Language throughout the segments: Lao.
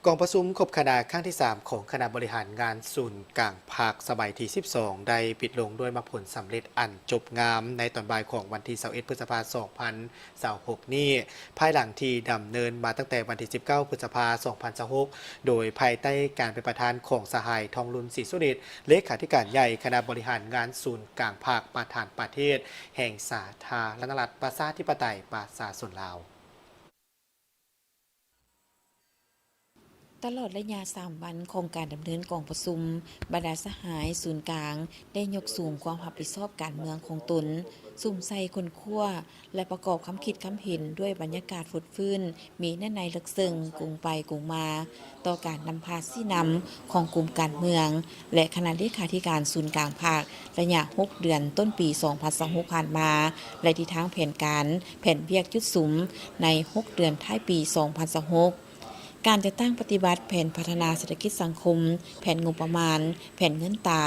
ກອງປະຊຸມຄົບຄະນະຄັ້ງທີສາມຂອງຄະນະບໍລິຫານງານສູນກາງພັກສະໄໝທີສິບສອງ ໄດ້ປິດລົງດ້ວຍມາກຜົນສຳເລັດອັນຈົບງາມໃນຕອນບ່າຍຂອງວັນທີຊາວເອັດ ພຶດສະພາ ສອງພັນຊາວຫົກນີ້ ພາຍຫຼັງທີ່ດຳເນີນມາຕັ້ງແຕ່ວັນທີສິບເກົ້າ ພຶດສະພາ ສອງພັນຊາວຫົກ ໂດຍພາຍໃຕ້ການເປັນປະທານຂອງສະຫາຍ ທອງລຸນ ສີສຸລິດ ເລຂາທິການໃຫຍ່ຄະນະບໍລິຫານງານສູນກາງພັກ ປະທານປະເທດແຫ່ງສາທາລະນະລັດ ປະຊາທິປະໄຕ ປະຊາຊົນລາວ. ຕະຫຼອດໄລຍະສາມວັນຂອງການດຳເນີນກອງປະຊຸມ, ບັນດາສະຫາຍສູນກາງໄດ້ຍົກສູງຄວາມຮັບຜິດຊອບການເມືອງຂອງຕົນ, ສຸມໃສ່ຄົ້ນຄວ້າ ແລະ ປະກອບຄຳຄິດຄຳເຫັນດ້ວຍບັນຍາກາດຟົດຟື້ນ, ມີເນື້ອໃນເລິກເຊິ່ງ, ກົງໄປກົງມາ ຕໍ່ການນຳພາຊີ້ນຳຂອງກຸ່ມການເມືອງ ແລະ ຄະນະເລຂາທິການສູນກາງພັກ ໄລຍະຫົກເດືອນຕົ້ນປີສອງພັນຊາວຫົກຜ່ານມາ ແລະ ທິດທາງແຜນການ, ແຜນວຽກຈຸດສຸມໃນຫົກເດືອນທ້າຍປີສອງພັນຊາວຫົກ. ການຈັດຕັ້ງປະຕິບັດແຜນພັດທະນາເສດຖະກິດສັງຄົມ, ແຜນງົບປະມານ, ແຜນເງິນຕາ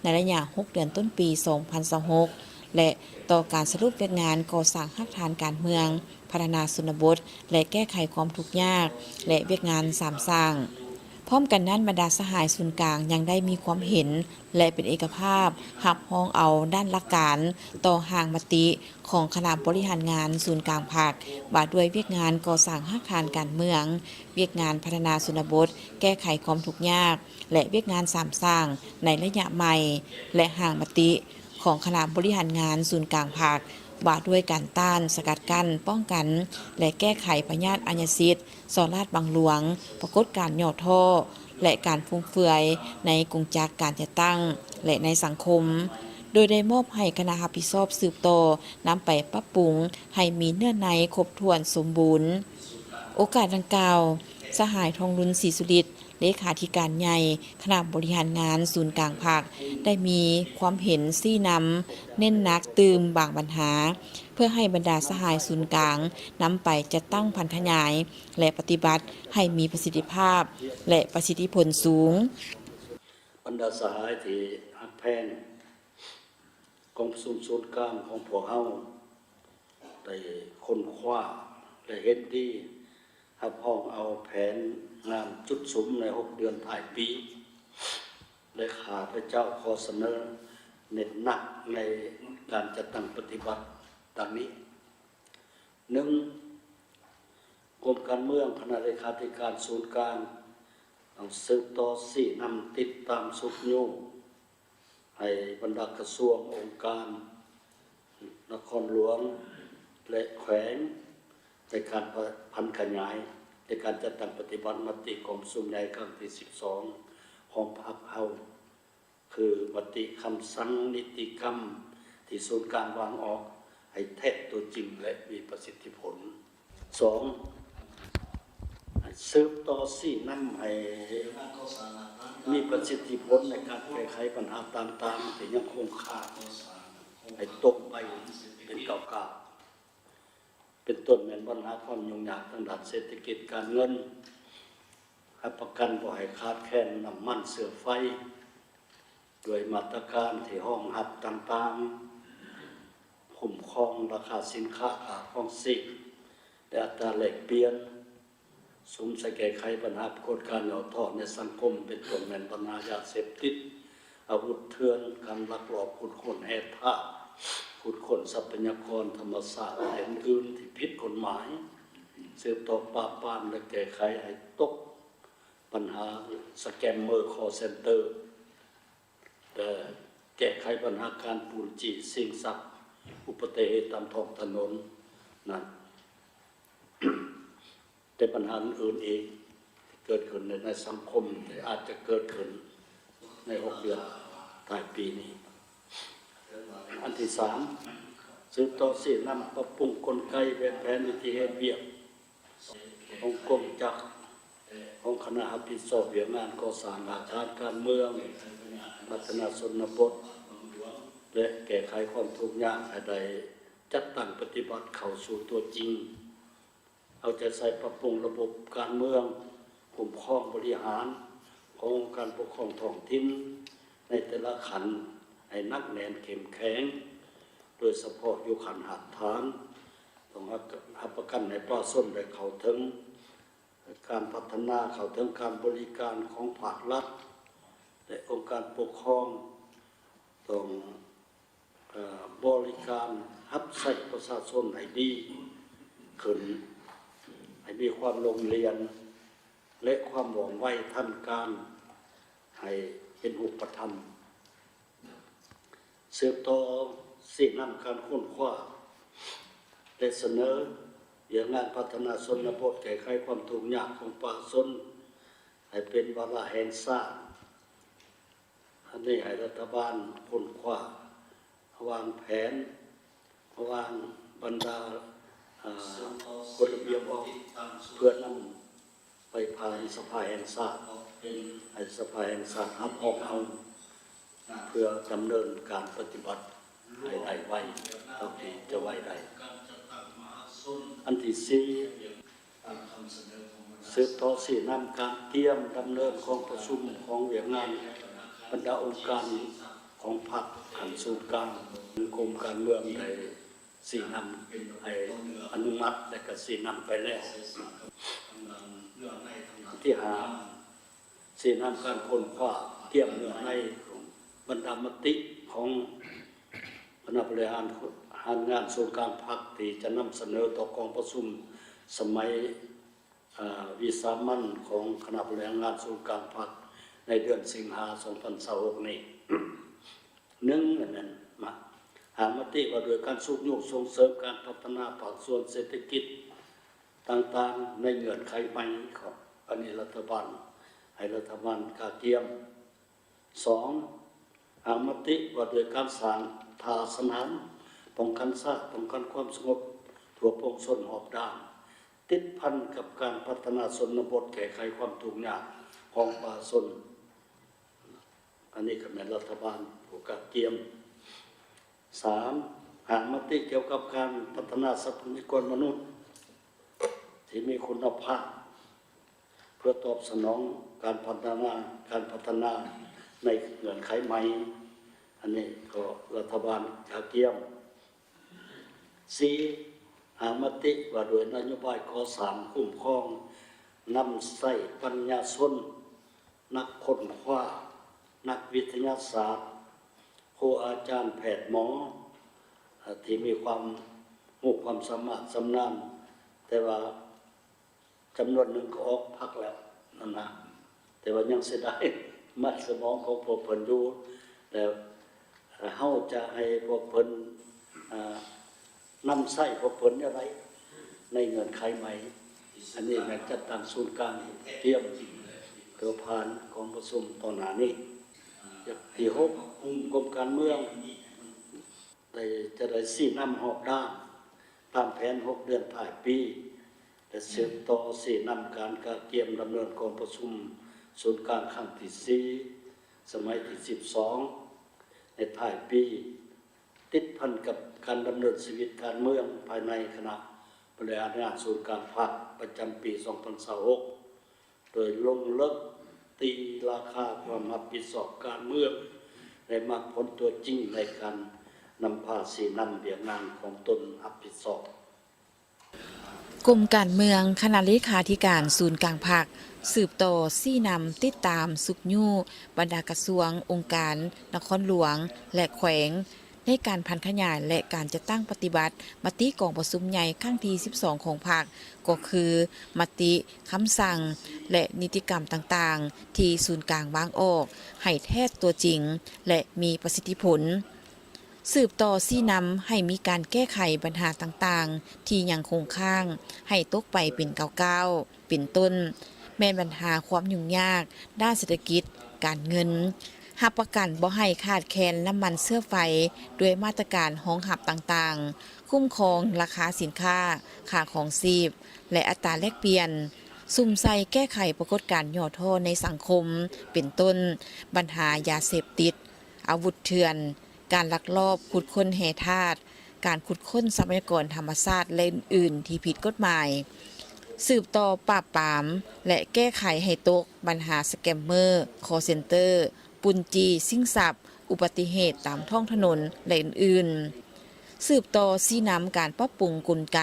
ໃນໄລຍະຫົກເດືອນຕົ້ນປີສອງພັນຊາວຫົກ ແລະ ຕໍ່ການສະຫຼຸບວຽກງານກໍ່ສ້າງຮາກຖານການເມືອງ, ພັດທະນາຊົນນະບົດ ແລະ ແກ້ໄຂຄວາມທຸກຍາກ ແລະ ວຽກງານສາມສ້າງ. ພ້ອມກັນນັ້ນ, ບັນດາສະຫາຍສູນກາງຍັງໄດ້ມີຄວາມເຫັນ ແລະ ເປັນເອກະພາບຮັບຮອງເອົາດ້ານຫຼັກການຕໍ່ຮ່າງມະຕິຂອງຄະນະບໍລິຫານງານສູນກາງພັກ ວ່າດ້ວຍວຽກງານກໍ່ສ້າງຮາກຖານການເມືອງ, ວຽກງານພັດທະນາຊົນນະບົດ, ແກ້ໄຂຄວາມທຸກຍາກ ແລະ ວຽກງານສາມສ້າງໃນໄລຍະໃໝ່ ແລະ ຮ່າງມະຕິ ຂອງຄະນະບໍລິຫານງານສູນກາງພັກ ວ່າດ້ວຍການຕ້ານ, ສະກັດກັ້ນ, ປ້ອງກັນ ແລະ ແກ້ໄຂພະຍາດອາຍາສິດ, ສໍ້ລາດບັງຫຼວງ, ປາກົດການຫຍໍ້ທໍ້ ແລະ ການຟຸມເຟືອຍໃນກົງຈັກການຈັດຕັ້ງ ແລະ ໃນສັງຄົມ, ໂດຍໄດ້ມອບໃຫ້ຄະນະຮັບຜິດຊອບສືບຕໍ່ນຳໄປປັບປຸງໃຫ້ມີເນື້ອໃນຄົບຖ້ວນສົມບູນ. ໂອກາດດັ່ງກ່າວ, ສະຫາຍ ທອງລຸນ ສີສຸລິດ ເລຂາທິການໃຫຍ່ຄະນະບໍລິຫານງານສູນກາງພັກ ໄດ້ມີຄວາມເຫັນຊີ້ນຳເນັ້ນໜັກຕື່ມບາງບັນຫາ ເພື່ອໃຫ້ບັນດາສະຫາຍສູນກາງນຳໄປຈັດຕັ້ງຜັນຂະຫຍາຍ ແລະ ປະຕິບັດໃຫ້ມີປະສິດທິພາບ ແລະ ປະສິດທິຜົນສູງ. ບັນດາສະຫາຍທີ່ຮັກແພງ, ກອງປະຊຸມສູນກາງຂອງພວກເຮົາ ໄດ້ຄົ້ນຄວ້າ ແລະ ເຫັນດີຮັບຮອງເອົາແຜນງານຈຸດສຸມໃນຫົກເດືອນທ້າຍປີ ແລະ ຂ້າພະເຈົ້າຂໍສະເໜີເນັ້ນໜັກໃນການຈັດຕັ້ງປະຕິບັດດັ່ງນີ້: ໜຶ່ງ, ກົມການເມືອງ, ຄະນະເລຂາທິການສູນກາງ ຕ້ອງສືບຕໍ່ຊີ້ນຳ, ຕິດຕາມ, ຊຸກຍູ້ ໃຫ້ບັນດາກະຊວງ, ອົງການ, ນະຄອນຫຼວງ ແລະ ແຂວງ ໃນການຜັນຂະຫຍາຍ ໃນການຈັດຕັ້ງປະຕິບັດມະຕິກອງປະຊຸມໃຫຍ່ຄັ້ງທີສິບສອງຂອງພັກເຮົາ ຄືມະຕິຄຳສັ່ງນິຕິກຳທີ່ສູນກາງວາງອອກໃຫ້ແທກຕົວຈິງ ແລະ ມີປະສິດທິຜົນ. ສອງ, ສືບຕໍ່ຊີ້ນຳໃຫ້ມີປະສິດທິຜົນໃນການແກ້ໄຂບັນຫາຕ່າງໆທີ່ຍັງຄົງຄ້າງ ໃຫ້ຕົກໄປເປັນກ້າວໆ ເປັນຕົ້ນແມ່ນບັນຫາຄວາມຫຍຸ້ງຍາກທາງດ້ານເສດຖະກິດການເງິນ, ຮັບປະກັນບໍ່ໃຫ້ຂາດແຄນນ້ຳມັນເຊື້ອໄຟ ດ້ວຍມາດຕະການທີ່ຮອງຮັບຕ່າງໆ, ຄຸ້ມຄອງລາຄາສິນຄ້າ, ຄ່າຄອງຊີບ ແລະ ອັດຕາແລກປ່ຽນ, ສຸມໃສ່ແກ້ໄຂບັນຫາປາກົດການຫຍໍ້ທໍ້ໃນສັງຄົມ ເປັນຕົ້ນແມ່ນບັນຫາຢາເສບຕິດ, ອາວຸດເຖື່ອນ, ການລັກລອບຂຸດຄົ້ນແຮ່ທາດ, ຂຸດຄົ້ນຊັບພະຍາກອນທຳມະຊາດ ແລະ ອື່ນໆທີ່ຜິດກົດໝາຍ, ສືບຕໍ່ປາບປາມ ແລະ ແກ້ໄຂໃຫ້ຕົກບັນຫາສະແກມເມີ ຄອລເຊັນເຕີ ແລະ ແກ້ໄຂບັນຫາການປູ້ນຈີ້ຊິງຊັບ, ອຸປະຕິເຫດຕາມທ້ອງຖະໜົນນັ້ນ. ແຕ່ບັນຫາອື່ນໆອີກທີ່ເກີດຂຶ້ນໃນ ໃນສັງຄົມ ແລະ ອາດຈະເກີດຂຶ້ນໃນຫົກເດືອນທ້າຍປີນີ້. ອັນທີສາມ, ສືບຕໍ່ຊີ້ນຳປັບປຸງກົນໄກ, ແບບແຜນ, ວິທີເຮັດວຽກຂອງກົງຈັກຂອງຄະນະຮັບຜິດຊອບວຽກງານກໍ່ສ້າງຮາກຖານການເມືອງ, ພັດທະນາຊົນນະບົດ ແລະ ແກ້ໄຂຄວາມທຸກຍາກໃຫ້ໄດ້ຈັດຕັ້ງປະຕິບັດເຂົ້າສູ່ຕົວຈິງ. ເອົາໃຈໃສ່ປັບປຸງລະບົບການເມືອງ, ຄຸ້ມຄອງບໍລິຫານຂອງອົງການປົກຄອງທ້ອງຖິ່ນໃນແຕ່ລະຂັ້ນໃຫ້ໜັກແໜ້ນເຂັ້ມແຂງ, ໂດຍສະເພາະຢູ່ຂັ້ນຮາກຖານ, ຕ້ອງຮັບປະກັນໃຫ້ປະຊາຊົນໄດ້ເຂົ້າເຖິງ ການພັດທະນາເຂົ້າເຖິງການບໍລິການຂອງພາກລັດ ແລະ ອົງການປົກຄອງ ຕ້ອງ ເອີ ບໍລິການຮັບໃຊ້ປະຊາຊົນໃຫ້ດີຂຶ້ນ, ໃຫ້ມີຄວາມຫຼົ່ງລຽນ ແລະ ຄວາມວ່ອງໄວທັນການ ໃຫ້ເປັນຮູບປະທຳ. ສືບຕໍ່ຊີ້ນຳການຄົ້ນຄວ້າ ແລະ ສະເໜີວຽກງານພັດທະນາຊົນນະບົດ ແກ້ໄຂຄວາມທຸກຍາກຂອງປະຊາຊົນ ໃຫ້ເປັນວາລະແຫ່ງຊາດ. ອັນນີ້ໃຫ້ລັດຖະບານຄົ້ນຄວ້າ, ວາງແຜນ, ວາງບັນດາ ເອີ ກົດລະບຽບອອກ ເພື່ອນຳ ໄປຜ່ານສະພາແຫ່ງຊາດ, ໃຫ້ສະພາແຫ່ງຊາດຮັບຮອງເອົາ ເພື່ອດຳເນີນການປະຕິບັດໃຫ້ໄດ້ໄວ ເທົ່າທີ່ຈະໄວໄດ້. ອັນທີສີ່, ສືບຕໍ່ຊີ້ນຳການກຽມດຳເນີນກອງປະຊຸມຂອງວຽກງານບັນດາອົງການຂອງພັກຂັ້ນສູນກາງ. ກົມການເມືອງໄດ້ ຊີ້ນຳໃຫ້ອະນຸມັດ ແລະ ກະຊີ້ນຳໄປແລ້ວ. ທີຫ້າ, ຊີ້ນຳການຄົ້ນຄວ້າກຽມເນື້ອໃນບັນດາມະຕິຂອງຄະນະບໍລິຫານງານສູນກາງພັກ ທີ່ຈະນຳສະເໜີຕໍ່ກອງປະຊຸມສະໄໝ ເອີ ວິສາມັນຂອງຄະນະບໍລິຫານງານສູນກາງພັກ ໃນເດືອນສິງຫາ ສອງພັນຊາວຫົກນີ້. ໜຶ່ງ ແມ່ນ ຮ່າງມະຕິວ່າດ້ວຍການຊຸກຍູ້ສົ່ງເສີມການພັດທະນາພາກສ່ວນເສດຖະກິດຕ່າງໆ ໃນເງື່ອນໄຂໃໝ່ຂອງ ອັນນີ້ລັດຖະບານ ໃຫ້ລັດຖະບານກະກຽມ. ສອງ, ຮ່າງມະຕິວ່າດ້ວຍການສ້າງທ່າສະໜາມປ້ອງກັນຊາດ, ປ້ອງກັນຄວາມສະຫງົບທົ່ວປວງຊົນຮອບດ້ານ ຕິດພັນກັບການພັດທະນາຊົນນະບົດ ແກ້ໄຂຄວາມທຸກຍາກຂອງປະຊາຊົນ. ອັນນີ້ກໍແມ່ນລັດຖະບານຜູ້ກະກຽມ. ສາມ, ຮ່າງມະຕິກ່ຽວກັບການພັດທະນາຊັບພະຍາກອນມະນຸດທີ່ມີຄຸນນະພາບ ເພື່ອຕອບສະໜອງການພັດທະນາ, ການພັດທະນາໃນເງື່ອນໄຂໃໝ່. ອັນນີ້ກໍລັດຖະບານກະກຽມ. ສີ່, ຮ່າງມະຕິວ່າດ້ວຍນະໂຍບາຍກໍ່ສ້າງ, ຄຸ້ມຄອງ, ນຳໃຊ້ປັນຍາຊົນ, ນັກຄົ້ນຄວ້າ, ນັກວິທະຍາສາດ, ຄູອາຈານ, ແພດ, ໝໍ ທີ່ມີຄວາມຮູ້ຄວາມສາມາດຊຳນານ, ແຕ່ວ່າ ຈຳນວນໜຶ່ງກໍອອກພັກແລ້ວນັ້ນນະ, ແຕ່ວ່າຍັງເສຍດາຍມັນສະໝອງຂອງພວກເພິ່ນຢູ່ ແລ້ວເຮົາຈະໃຫ້ພວກເພິ່ນ ນຳໃຊ້ພວກເພິ່ນແນວໃດໃນເງື່ອນໄຂໃໝ່. ອັນນີ້ແມ່ນຈັດຕັ້ງສູນກາງກຽມເພື່ອຜ່ານກອງປະຊຸມຕໍ່ໜ້ານີ້. ທີຫົກ, ກົມການເມືອງ ໄດ້ ຈະໄດ້ຊີ້ນຳຮອບດ້ານຕາມແຜນຫົກເດືອນທ້າຍປີ ແລະ ສືບຕໍ່ຊີ້ນຳການກະກຽມດຳເນີນກອງປະຊຸມສູນກາງຄັ້ງທີສີ່ ສະໄໝທີສິບສອງ ໃນທ້າຍປີ, ຕິດພັນກັບການດຳເນີນຊີວິດການເມືອງພາຍໃນຄະນະບໍລິຫານງານສູນກາງພັກປະຈຳປີສອງພັນຊາວຫົກ ໂດຍລົງເລິກຕີລາຄາຄວາມຮັບຜິດຊອບການເມືອງ ແລະ ໝາກຜົນຕົວຈິງໃນການນຳພາຊີ້ນຳວຽກງານຂອງຕົນຮັບຜິດຊອບ. ກົມການເມືອງ, ຄະນະເລຂາທິການສູນກາງພັກ ສືບຕໍ່ຊີ້ນຳ, ຕິດຕາມ, ຊຸກຍູ້ບັນດາກະຊວງ, ອົງການ, ນະຄອນຫຼວງ ແລະ ແຂວງ ໃນການຜັນຂະຫຍາຍ ແລະ ການຈັດຕັ້ງປະຕິບັດມະຕິກອງປະຊຸມໃຫຍ່ຄັ້ງທີສິບສອງຂອງພັກ ກໍຄືມະຕິ, ຄຳສັ່ງ ແລະ ນິຕິກຳຕ່າງໆ ທີ່ສູນກາງວາງອອກໃຫ້ແທດຕົວຈິງ ແລະ ມີປະສິດທິຜົນ. ສືບຕໍ່ຊີ້ນຳໃຫ້ມີການແກ້ໄຂບັນຫາຕ່າງໆ ທີ່ຍັງຄົງຄ້າງໃຫ້ຕົກໄປເປັນກ້າວໆ. ເປັນຕົ້ນ ແມ່ນບັນຫາຄວາມຫຍຸ້ງຍາກດ້ານເສດຖະກິດ, ການເງິນ, ຮັບປະກັນບໍ່ໃຫ້ຂາດແຄນນ້ຳມັນເຊື້ອໄຟດ້ວຍມາດຕະການຮອງຮັບຕ່າງໆ, ຄຸ້ມຄອງລາຄາສິນຄ້າ, ຄ່າຄອງຊີບ ແລະ ອັດຕາແລກປ່ຽນ, ສຸມໃສ່ແກ້ໄຂປາກົດການຫຍໍ້ທໍ້ໃນສັງຄົມ ເປັນຕົ້ນ ບັນຫາຢາເສບຕິດ, ອາວຸດເຖື່ອນ, ການລັກລອບຂຸດຄົ້ນແຮ່ທາດ, ການຂຸດຄົ້ນຊັບພະຍາກອນທຳມະຊາດ ແລະ ອື່ນໆ ທີ່ຜິດກົດໝາຍ, ສືບຕໍ່ປາບປາມ ແລະ ແກ້ໄຂໃຫ້ຕົກບັນຫາສະແກມເມີ, ຄໍເຊັນເຕີ, ປຸ້ນຈີ້, ຊິງຊັບ, ອຸບັດຕິເຫດຕາມທ້ອງຖະໜົນ ແລະ ອື່ນໆ. ສືບຕໍ່ຊີ້ນຳການປັບປຸງກົນໄກ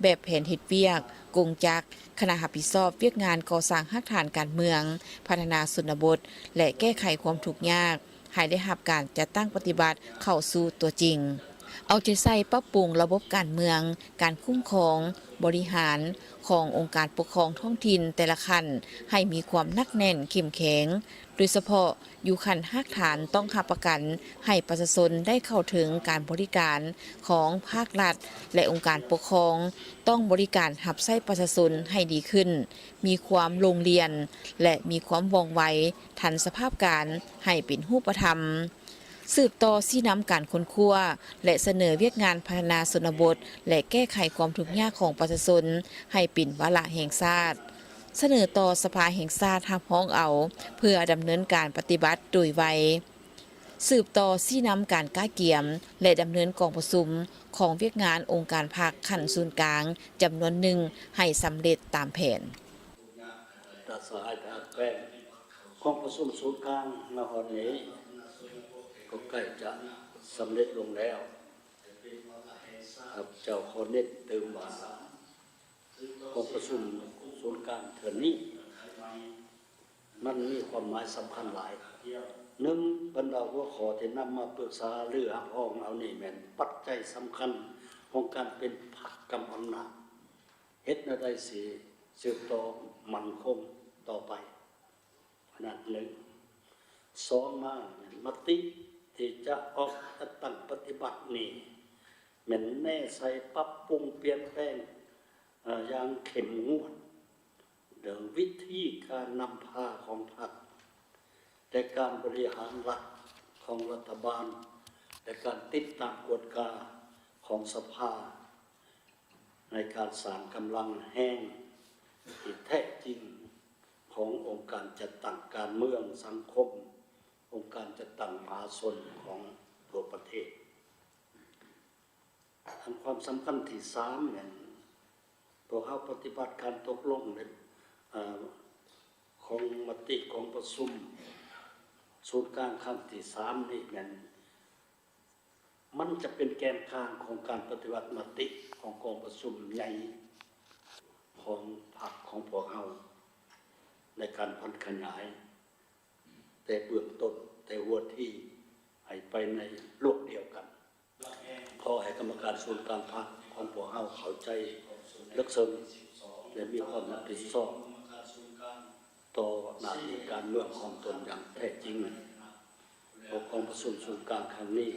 ແບບແຜນເຮັດວຽກ ກົງຈັກ, ຄະນະຮັບຜິດຊອບວຽກງານກໍ່ສ້າງຮາກຖານການເມືອງ, ພັດທະນາຊົນນະບົດ ແລະ ແກ້ໄຂຄວາມທຸກຍາກ ໃຫ້ໄດ້ຮັບການຈັດຕັ້ງປະຕິບັດເຂົ້າສູ່ຕົວຈິງ. ເອົາໃຈໃສ່ປັບປຸງລະບົບການເມືອງ, ການຄຸ້ມຄອງ, ບໍລິຫານຂອງອົງການປົກຄອງທ້ອງຖິ່ນແຕ່ລະຂັ້ນ ໃຫ້ມີຄວາມໜັກແໜ້ນເຂັ້ມແຂງ, ໂດຍສະເພາະ ຢູ່ຂັ້ນຮາກຖານ ຕ້ອງຮັບປະກັນໃຫ້ປະຊາຊົນໄດ້ເຂົ້າເຖິງການບໍລິການຂອງພາກລັດ ແລະ ອົງການປົກຄອງ ຕ້ອງບໍລິການຮັບໃຊ້ປະຊາຊົນໃຫ້ດີຂຶ້ນ, ມີຄວາມໂລ່ງລ່ຽນ ແລະ ມີຄວາມວ່ອງໄວ ທັນສະພາບການໃຫ້ເປັນຮູບປະທຳ. ສືບຕໍ່ຊີ້ນຳການຄົ້ນຄວ້າ ແລະ ສະເໜີວຽກງານພັດທະນາຊົນນະບົດ ແລະ ແກ້ໄຂຄວາມທຸກຍາກຂອງປະຊາຊົນໃຫ້ເປັນວາລະແຫ່ງຊາດ. ສະເໜີຕໍ່ສະພາແຫ່ງຊາດຮັບຮອງເອົາ ເພື່ອດຳເນີນການປະຕິບັດໂດຍໄວ. ສືບຕໍ່ຊີ້ນຳການກະກຽມ ແລະ ດຳເນີນກອງປະຊຸມຂອງວຽກງານອົງການພັກຂັ້ນສູນກາງຈຳນວນໜຶ່ງໃຫ້ສຳເລັດຕາມແຜນ. ບັນດາສະຫາຍທະຫານແຂວງ, ກອງປະຊຸມສູນກາງມາຮອດນີ້ກໍໃກ້ຈະສຳເລັດລົງແລ້ວ. ຂ້າພະເຈົ້າຂໍເນັ້ນຕື່ມວ່າ ກອງປະຊຸມສູນກາງເທື່ອນີ້ ມັນມີຄວາມໝາຍສຳຄັນຫຼາຍ. ໜຶ່ງ, ບັນດາຫົວຂໍ້ທີ່ນຳມາປຶກສາຫາລືຮັບຮອງເອົານີ້ ແມ່ນປັດໄຈສຳຄັນຂອງການເປັນພັກກຳອຳນາດ, ເຮັດແນວໃດຊິສືບຕໍ່ໝັ້ນຄົງຕໍ່ໄປ. ອັນນັ້ນໜຶ່ງ. ສອງມາແມ່ນມະຕິທີ່ຈະອອກຈັດຕັ້ງປະຕິບັດນີ້ ແມ່ນແນໃສ່ປັບປຸງປ່ຽນແປງ ເອີ ຢ່າງເຂັ້ມງວດ ເລື່ອງວິທີການນຳພາຂອງພັກ, ແລະ ການບໍລິຫານລັດຂອງລັດຖະບານ ແລະ ການຕິດຕາມກວດກາຂອງສະພາ ໃນການສ້າງກຳລັງແຮງທີ່ແທ້ຈິງຂອງອົງການຈັດຕັ້ງການເມືອງ, ສັງຄົມ, ອົງການຈັດຕັ້ງມະຫາຊົນຂອງທົ່ວປະເທດ. ອັນຄວາມສຳຄັນທີສາມແມ່ນ ພວກເຮົາປະຕິບັດການຕົກລົງ ເອີ ຂອງມະຕິກອງປະຊຸມສູນກາງຄັ້ງທີສາມນີ້ແມ່ນ ມັນຈະເປັນແກນກາງຂອງການປະຕິບັດມະຕິຂອງກອງປະຊຸມໃຫຍ່ຂອງພັກຂອງພວກເຮົາ ໃນການຜັນຂະຫຍາຍແຕ່ເບື້ອງຕົ້ນ, ແຕ່ຫົວທີ ໃຫ້ໄປໃນລວກດຽວກັນ. ຂໍໃຫ້ກຳມະການສູນກາງພັກຂອງພວກເຮົາເຂົ້າໃຈເລິກເຊິ່ງ ແລະ ມີຄວາມຮັບຜິດຊອບ ຕໍ່ໜ້າທີ່ການເມືອງຂອງຕົນຢ່າງແທ້ຈິງ. ເພາະກອງປະຊຸມສູນກາງຄັ້ງນີ້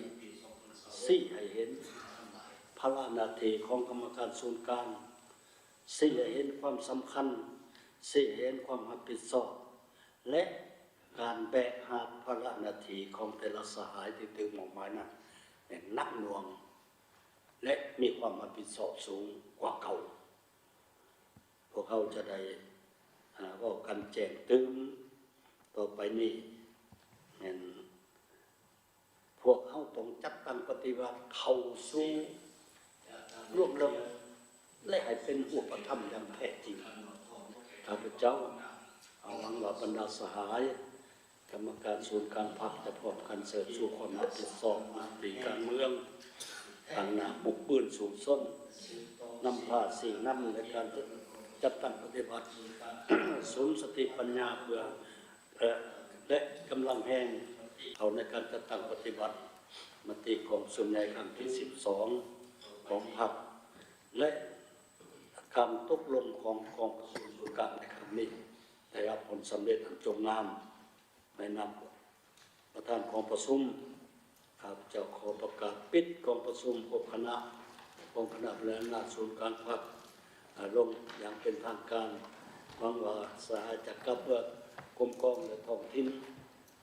ຊີ້ໃຫ້ເຫັນພາລະໜ້າທີ່ຂອງກຳມະການສູນກາງ, ຊີ້ໃຫ້ເຫັນຄວາມສຳຄັນ, ຊີ້ໃຫ້ເຫັນຄວາມຮັບຜິດຊອບ ແລະ ການແບກຫາບພາລະໜ້າທີ່ຂອງແຕ່ລະສະຫາຍທີ່ຖືກມອບໝາຍນັ້ນ ແມ່ນໜັກໜ່ວງ ແລະ ມີຄວາມຮັບຜິດຊອບສູງກວ່າເກົ່າ. ພວກເຮົາຈະໄດ້ ເອີ ເວົ້າກັນແຈ້ງຕື່ມຕໍ່ໄປນີ້ ແມ່ນພວກເຮົາຕ້ອງຈັດຕັ້ງປະຕິບັດເຂົ້າສູ່ລວມເລິກ ແລະ ໃຫ້ເປັນຮູບປະທຳຢ່າງແທ້ຈິງ. ຂ້າພະເຈົ້າຫວັງວ່າບັນດາສະຫາຍ ກຳມະການສູນກາງພັກຈະພ້ອມກັນເຊີດຊູຄວາມຮັບຜິດຊອບໜ້າທີ່ການເມືອງ, ຕັ້ງໜ້າມຸກບືນສູງຊົນ, ນຳພາຊີ້ນຳໃນການຈັດຕັ້ງປະຕິບັດ, ສຸມສະຕິປັນຍາເພື່ອ ເອີ ແລະ ກຳລັງແຮງເຂົ້າໃນການຈັດຕັ້ງປະຕິບັດມະຕິກອງປະຊຸມໃຫຍ່ຄັ້ງທີສິບສອງຂອງພັກ ແລະ ການຕົກລົງຂອງກອງປະຊຸມສູນກາງໃນຄັ້ງນີ້ ໄດ້ຮັບຜົນສຳເລັດອັນຈົງງາມ. ໃນນາມປະທານກອງປະຊຸມ, ຂ້າພະເຈົ້າຂໍປະກາດປິດກອງປະຊຸມຄົບຄະນະຂອງຄະນະບໍລິຫານງານສູນກາງພັກ ອາ ລົງຢ່າງເປັນທາງການ. ຫວັງວ່າສະຫາຍຈະກັບເມືອກົມກອງ ແລະ ທ້ອງຖິ່ນ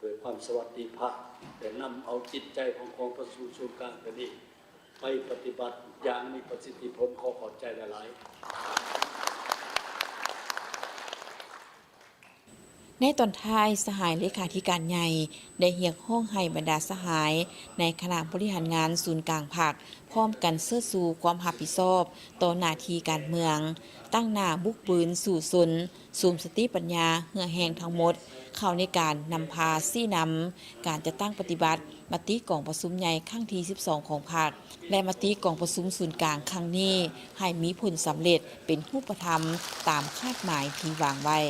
ດ້ວຍຄວາມສະຫວັດດີພາບ ແລະ ນຳເອົາຈິດໃຈຂອງກອງປະຊຸມສູນກາງເທື່ອນີ້ ໄປປະຕິບັດຢ່າງມີປະສິດທິຜົນ. ຂໍຂອບໃຈຫຼາຍໆ. ໃນຕອນທ້າຍ, ສະຫາຍເລຂາທິການໃຫຍ່ໄດ້ຮຽກຮ້ອງໃຫ້ບັນດາສະຫາຍໃນຄະນະບໍລິຫານງານສູນກາງພັກ ພ້ອມກັນເຊີດຊູຄວາມຮັບຜິດຊອບຕໍ່ໜ້າທີ່ການເມືອງ, ຕັ້ງໜ້າບຸກບືນສູ້ຊົນ, ສຸມສະຕິປັນຍາເຫື່ອແຮງທັງໝົດ ເຂົ້າໃນການນຳພາຊີ້ນຳການຈັດຕັ້ງປະຕິບັດມະຕິກອງປະຊຸມໃຫຍ່ຄັ້ງທີສິບສອງຂອງພັກ ແລະ ມະຕິກອງປະຊຸມສູນກາງຄັ້ງນີ້ ໃຫ້ມີຜົນສຳເລັດເປັນຮູບປະທຳຕາມຄາດໝາຍທີ່ວາງໄວ້.